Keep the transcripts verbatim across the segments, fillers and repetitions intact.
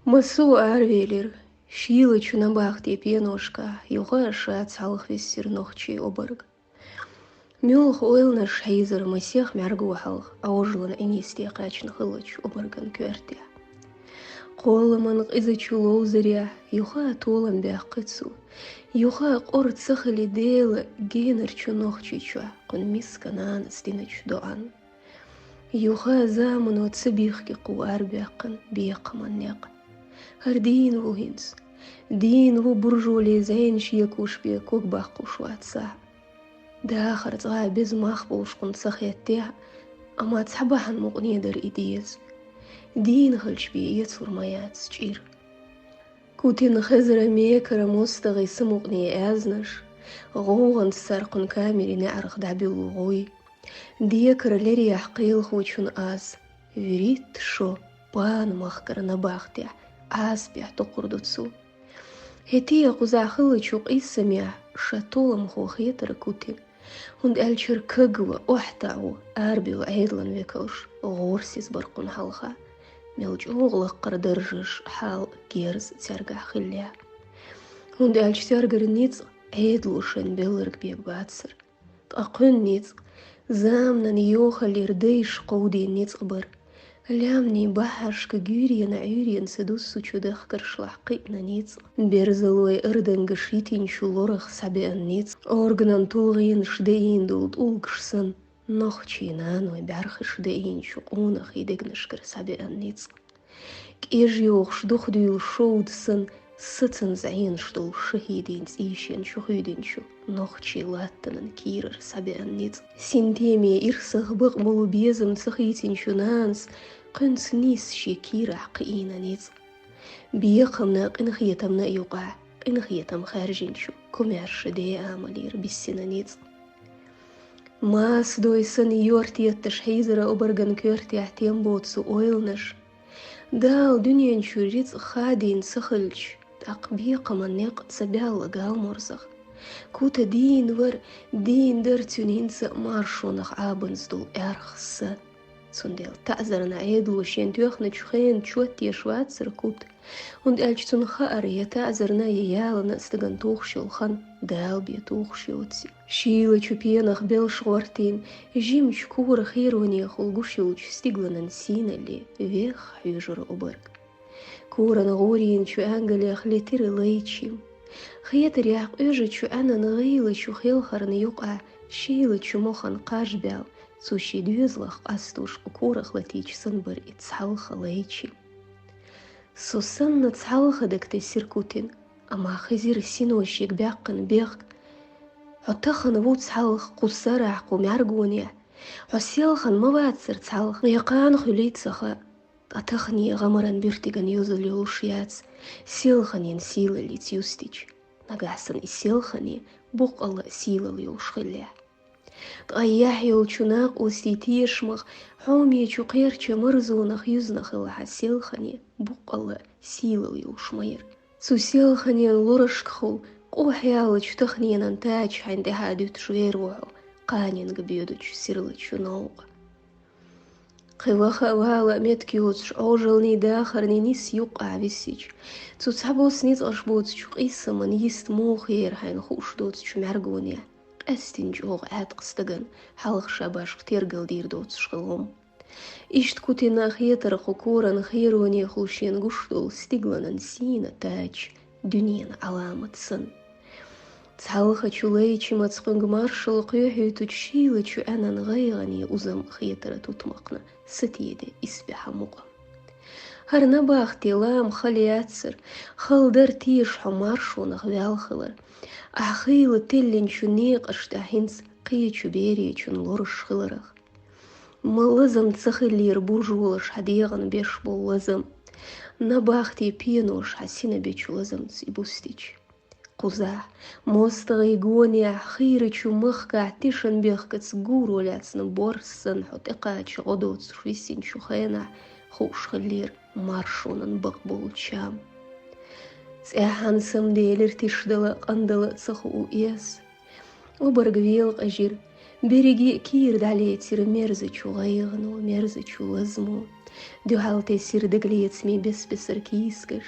Массо а аравелира шийлачу набахте пеношка, юха а ша цхьалха виссира нохчий обарг. Муьлха ойланаш хьийзара масех мӀаьрго хьалха Ӏожалан Ӏинийсте кхаьчна хиллачу обарган коьртехь. Кхолламан къизачу ловзарехь юха а толам баьккхи цо, юха а къора ца хили Дела генарчу Нохчийчохь кхуьнан миска нанас диначу доӀан. Юха а замано ца бихки кху арабаьккхина бекхаман некъ. ХӀара дийна ву хӀинца. Дийна ву буржоле зӀенаш екуш бен ког баккхуш вац сахь. Дахар цкъа а беза мах болуш кхунна ца хеттехь а, амма цхьа бахьана мукъане дара и деза. Дийна хилча бен эцур ма яц чӀир. Кутина хезара мекара мостагӀий самукъане аьзнаш, гӀовгӀанца цара кхуьнан камери неӀарх дӀабуьллу гӀой. Декара лерехь кхелахочун аз, вуьрхӀитта шо пана махкара набахтехь Ӏазапехь токхур ду цо. ХӀетте а кхузахь хиллачу къийсамехь ша толамхо хетара Кутин, хӀунда аьлча кагва, охьатаӀо, арабевлла Ӏедалан векалш гӀорасиз бара кхунна хьалха, мел чӀогӀа лаккхара даржаш, хьал, герз цаьргахь хиллехь. ХӀунда аьлча цаьргара ницкъ Ӏедало шайн белларг бен бацара. Ткъа кхуьнан ницкъ заманан йохаллера дайша кховдийна ницкъ бара. Лаьмнийн баххьашка гуьйренан Ӏуьйренан ца дуссучу дахкаршлахь кхиъна ницкъ. Берзалой ардангаш йитинчу лорах схьабеана ницкъ. Органан тулгӀенаш даийна долу тӀулгаш санна, нохчийн наной бӀаьрхиш даийначу къонахий дегнашкара схьабеана ницкъ. КӀежйохуш духадуьйлу шовда санна, сацан зӀенаш долу шахӀидийн цӀийшен чу хуьйдинчу нохчийн латтанан кийрара схьабеана ницкъ. Синтеме ирсах бакъболу безам ца хийцинчу нанас кхуьнца нийсса шен кийрахь кхиийна ницкъ. Бекхамна а, къинхетамна а юкъахь къинхетам хаьржинчу комаьрша ден амалера биссина ницкъ. Маса дой санна йортетташ хьийзара обарган коьртехь тем боцу ойланаш. Дала дуьнен чуьра рицкъ хадийна ца хилча, тӀаккха бекхаман некъ ца баьлла галморзах. Кута дийна вара, дийна дара цуьнан хӀинца а маршонах Ӏабанза долу аьрха са. Цундела таӀзарна Ӏедало шен тоьхначу хенан чот теш вацара Кута, хӀунда аьлча цунна хаьара, я таӀзарна, я ялана а стагана тухуш йолу хан Дала бен тухуш йоций. Шийлачу пенах белш гӀортийна, жимачу кора херонехула гуш йолчу стигланан сийналле веха хьоьжура обарг. Коран гӀорийначу ангалех летира лайчим. Хетарехь, къоьжачу Ӏаьнан гӀийлачу хелхарна юкъахь шийлачу мохан кхаж баьлла, цо шен доьзалх къастош кху корах латийча санна бара и цхьалха лайчим. Со санна цхьалха дага тесира Кутин, амма хезира сино шега баьккхина бехк. Хьо тахана ву цхьалха кху сарахь, кху мӀаьргонехь. Хьо селхана ма вацара цхьалха, я кхана хуьлий ца хаьа. Ткъа тахане гӀамаран буьртиган йозалла йолуш яц, селханийн сийлаллица юстича. Нагахь санна и селхане боккъалла а сийлалла йолуш хиллехь. Ткъа яхь йолчу накъостийн тешамах, хьомечу кхерчан марзонах юьзна хилла хьан селхане боккъалла а сийлалла йолуш ма яра. Цу селханен лорашкахула къохьяьллачу таханенан тача хьайна тӀаьхьа дуьтуш вер ву хьо кханенга боьдучу сирлачу новкъа. Кхин ваха а, вала а меттиг йоцуш, Ӏожаллин дахарний нисса юккъахь висича, цу цхьабосса ницкъаш боцучу къийсаман йист муха яра хьайна хууш доцучу мӀаьргонехь, къаьстина чӀогӀа Ӏаьткъа стагана хьалха ша башха тергал дийр доцуш хилла хӀума. Иштта Кутина хетара кху коран херонехула шена гуш долу стигланан сийна тача дуьненан Ӏаламат санна. Цхьалхачу лайчимаца кхуьнга маршалла кхоьхьуьйтучу шийлачу Ӏаьнан гӀайгӀане узам хетара тутмакхна сатеде исбаьхьа мукъа. ХӀара набахте лаам хала яцара, хала дара теша хьо маршонах ваьлла хилар. Ахь хийла теллинчу некъаш тӀехь хӀинца кхечу беречун лоруш хиларах. Ма лазам ца хиллера буржолаш хьан дегӀан беш болу лазам. Набахте пенош хьан сина бечу лазамца и бустича. Кхузахь, мостагӀийн гонехь, хийрачу махкахь тешан бехкаца гуро лаьцна борз санна хьо тӀекхача гӀо доцуш висинчу хенахь хууш хиллера маршонан бакъболу чам. ЦӀеххьана самаделира тишдала а, къандала а ца хуу эс. Обарг велакъежира, берриге а кийра дӀалецира мерзачу гӀайгӀано, мерзачу лазамо. Дуьхьал тессир дагалецамий бес-бесара кийсгаш.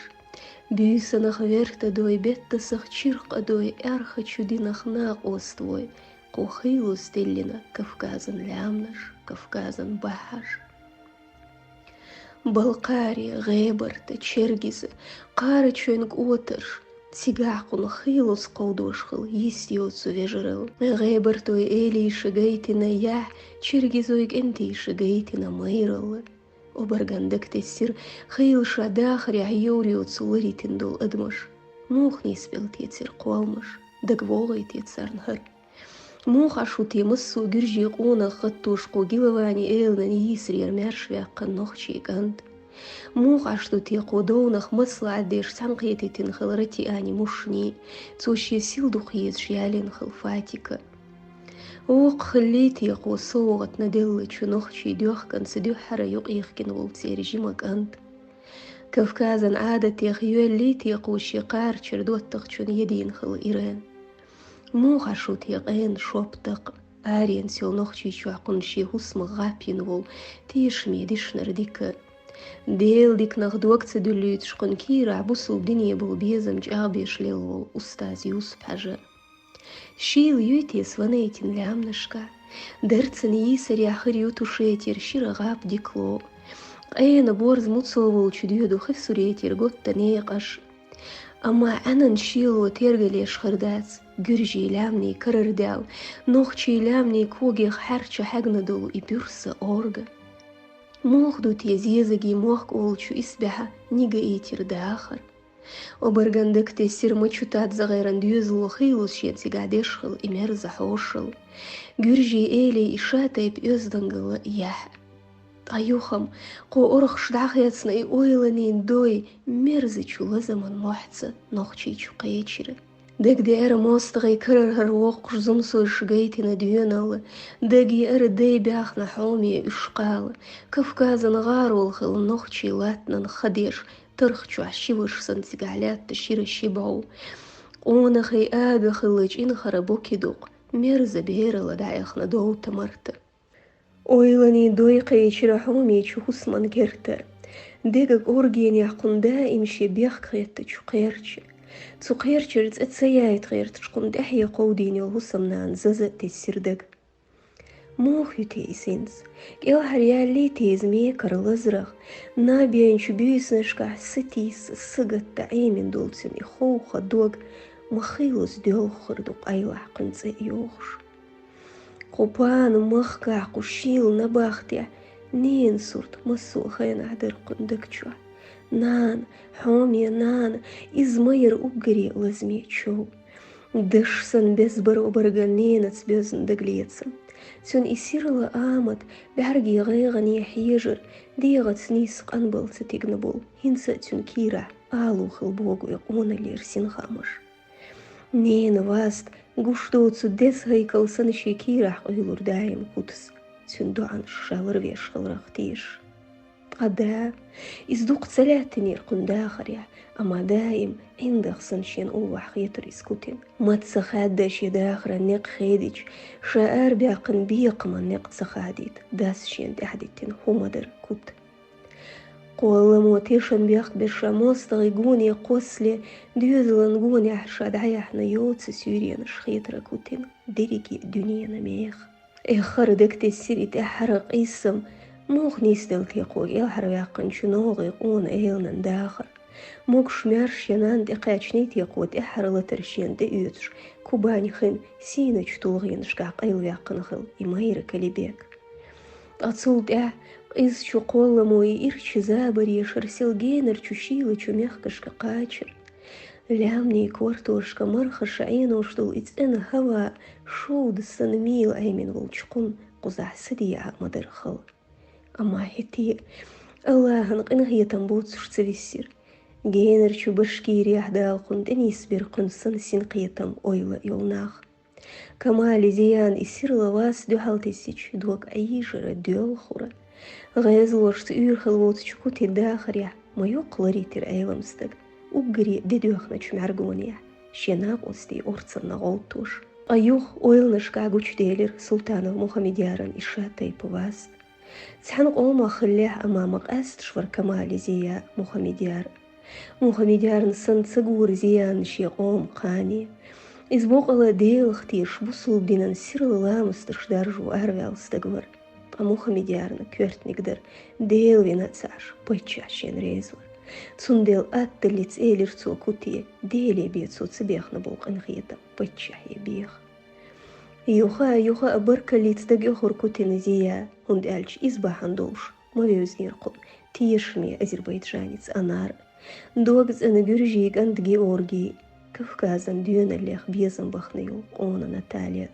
Буьйсанах вертадой, беттасах чиркъадой, аьрха чу динах накъоставой, кхо хийлус теллина Кавказан лаьмнаш, Кавказан бахьаш. Балкхари, ГӀебарта, Чергиза, Кхарачойн кӀотарш, цигахь кхунна хийлус кховдош хилла йист йоцу вежаралла. ГӀебартойн элийша гайтина яхь, Чергизойн кӀентийша гайтина майралла. Обарган дагатессира хийла ша дахарехь йовр йоцу ларитина долу адамаш. Муха нисбелла те церан кхолламаш, дагавогӀий те царна хӀара? Муха Ӏаш ву те массо а гуьржийн къонах гӀаттош кху Гилавани эланан йийсарера маьрша ваьккхина нохчийн кӀант? Муха Ӏаш ду те кху довнах маслаӀат деш цхьаьнакхетийтина хилла Ратиани Мушни, цо шен сил дукха езаш ялийна хилла Фатика? Воккха хиллий те кху совгӀатна деллачу нохчийн доьхканца дуьххьара юкъайихкина волу церан жима кӀант? Кавказан Ӏадатех йоьллий те кху шен кхарачара доттагӀчунна едийна хилла Ирен? Муха Ӏаш ву те къена шоп дакъа, аренца йолу Нохчийчохь кхунна шен хӀусамах гӀап йина волу тешаме дешнара дика? Делан диканах дог ца дуьллуьйтуш кхунна кийрахь бусулба дине болу безам чӀагӀбеш лелла волу устаз Юсуп-Хьаьжа? Шийла юй те Сванетин лаьмнашкахь? Дарцан йийсарехь хир ю Тушетера шира гӀап дика лоӀ. Къена борз муцо волчу доьду Хевсуретера готта некъаш. Амма Ӏаьнан шело тергалъеш хир дац гуьржийн лаьмнийн карара даьлла, нохчийн лаьмнийн когех хьаьрча хьаьгна долу и буьрса орга. Муха ду те Зезаган мохк олучу исбаьхьа Нигаитера дахар? Обарган дагатессира Мачутадзе-ГӀайран доьзало хийлус шен цигахь деш хилла и мерза хьошалла, гуьржийн элий и шатайпа оьздангалла яхь. Ткъа юха-м кху орхуш дӀахецна и ойланийн дой мерзачу лазаман мохьца Нохчийчу кхечира. Дагадеара мостагӀийн карара хӀара воккхуш зумсойша гайтина доьналла, дагайеара дай баьхна хьоме уьш кхала, Кавказан гӀарол хилла нохчийн латтанан ха деш, тарх чохь ши ваша санна цигахь лаьтта шира ши бӀов. Къонахий ага хилла чӀинхара боки дукъ, мерза бералла дӀаэхна довта-марта. Ойланийн дой кхечира хьомечу хӀусаман керта. Дега кӀоргенехь кхунна даим шен бехк хеттачу кхерча. Цу кхерчара цӀе ца яйта гӀерташ кхунна тӀаьхье кховдийна йолу хӀусамнана Заза а тессира дага. Муха ю те и синца? КӀелхьара яьллий те иза мекара лазарах? Наб яйначу буьйсанашкахь сатийса, сагатта Ӏемина долу цуьнан и ховха дог ма хийлаза доьлхур ду къайлахь кхуьнан цӀе а йохуш. Кху пана махкахь, кху шийла набахтехь ненан сурт массо а хенахь дара кхуьнан даг чохь. Нана, хьоме нана, иза ма яра уггаре лазаме чов. Даш санна беза бара обарган ненаца боьзна дагалецам. Цуьнан и сирла амат, бӀаьргийн гӀайгӀане хьежар, дегӀаца нийсса къанбала ца тигна болу, хӀинца а цуьнан кийрахь алу хила богу и къоналлера синхаамаш. Ненан васт гуш доцу деза хӀайкал санна шен кийрахь къуьйлура даим Кутас, цуьнан доӀанаш ша ларвеш хиларх тешаш. Ткъа да, иза дукха ца лаьттинера кхуьнан дахарехь, амма даим ӀиндагӀ санна шена уллохь хетара иза Кутина. Ма ца хаьдда шен дахаран некъ хедича, ша арабаьккхина бекхаман некъ ца хадийта, дас шена тӀаьхьадиттина хӀума дара Кута. Кхолламо тешан бехк беш ша мостагӀийн гоне кхоссале, доьзалан гонехь ша дӀаяьхьна йоцу суьйренаш хетара Кутина дерриге дуьненан меха. Эххар дагатессира и тӀаьххьара къийсам, муха нисделла те кхо кӀелхьарваьккхинчу новгӀийн къона эланан дахар? Могуш-маьрша шен нанна тӀекхаьчний те кхо тӀаьххьара латар шена тӀеоьцуш, Кубань хин сийначу тулгӀенашкахь къайлаваьккхина хилла и майра Калибек? Ткъа цул тӀаьхьа къизачу кхолламо и ирча забаре шарсил генарчу шийлачу мехкашка кхачар. Лаьмнийн кортошка мархаша Ӏенош долу и цӀена хӀава шовда санна мийла Ӏемина волчу кхунна кхузахь садеӀа а ма дара хала. Амма хӀетте а АллахӀан къинхетам боцуш ца виссира. Генарчу Башкирехь Дала кхунна тӀенисбира кхуьнан санна синкхетам, ойла йолу нах. Камали Зияна и сирла вас дуьхьал тесича, дог Ӏийжара, доьлхура. ГӀезалошца уьйр хила воцучу Кутин дахарехь ма йоккха ларийра Ӏелам стаг, уггаре де доьхначу мӀаьргонехь, шен накъостийн орцанна гӀовттош. Ткъа юха ойланашкахь гучуделира Султанов Мухаммедъяран и шатайпа вас. Цхьан къомах хиллехь а, ма къаьсташ вар Камали Зия Мухаммедъяр. Мухаммедъярна санна ца гора Зияна шен къома кхане. Иза бокъала Делах тешаш, бусалба динан сирла ламаз деш даржо араваьнна стаг вар. Ткъа Мухаммедъярна коьртаниг дар, Дела вина а ца Ӏаш, паччахь шена реза вар. Цундела атталлица элира цо Куте, Деле бе цо ца бехна бола къинхетам, паччахье беха. Юха а, юха а баркаллица дага оьхура Кутина Зия, хӀунда аьлча иза бахьан долаш ма вевзинера кху тешаме Азербайджанец Анар, дог цӀена гуьржий кӀант Георгий, Кавказан доьналлех безам бахна йола къона Наталья.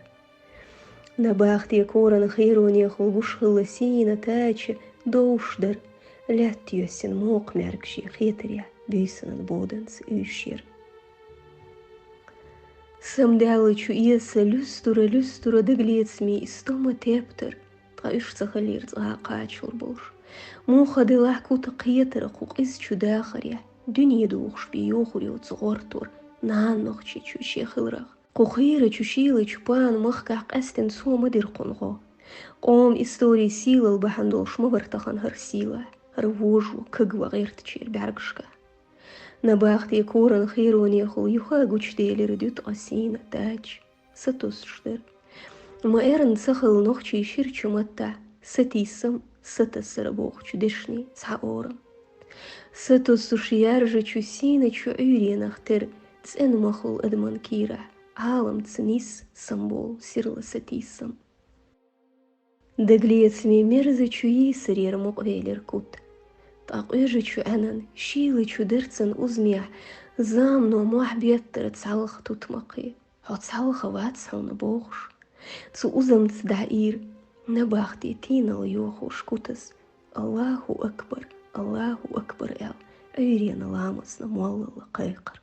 Набахте коран херонехула гуш хилла сийна тача довш дар, лаьтта йоьссина мокха маьркаши хетарехь буьйсанан боданца уьйш яр. Самадаьллачу эса луьстура-луьстура дагалецамий истома тептар, ткъа уьш ца хилира цкъа а кхачалур болуш. Муха делахь Кута кхетара кху къизачу дахарехь, дуьне духуш бен йохур йоцу гӀортор нана нохчичу шен хиларах. Кху кхерачу шийлачу пана махкахь къаьстина цо ма дира кхунна гӀо. Къоман историн сийлалла бахьана долуш ма вара тахана хӀара сийлахь, хӀара вожо кагван гӀертачеран бӀаьргашкахь. Набахте коран херонехула юха а гучуделира дуьткъа сийна тача, сатуссуш дара. Ма эрна ца хилла нохчийн ширачу маттахь сатийсам, сатасар бохучу дешнийн цхьа орам. Сатуссуш яржачу сийначу Ӏуьйренах тера цӀена махула адаман кийрахь Ӏаламца нисса самаболу сирла сатийсам. Дагалецамийн мерзачу йийсарера мукъавелира Кута. Ткъа къоьжачу Ӏаьнан, шийлачу дарцан узамехь замано мохь беттара цхьалха тутмакхе, хьо цхьалха вац хьуна бохуш, цу узамца дӀаийра, набахте тийналла йохош Кутас: «Аллаху акбар, Аллаху акбар», — аьлла, Ӏуьйренан ламазна моллалла кхайкхар.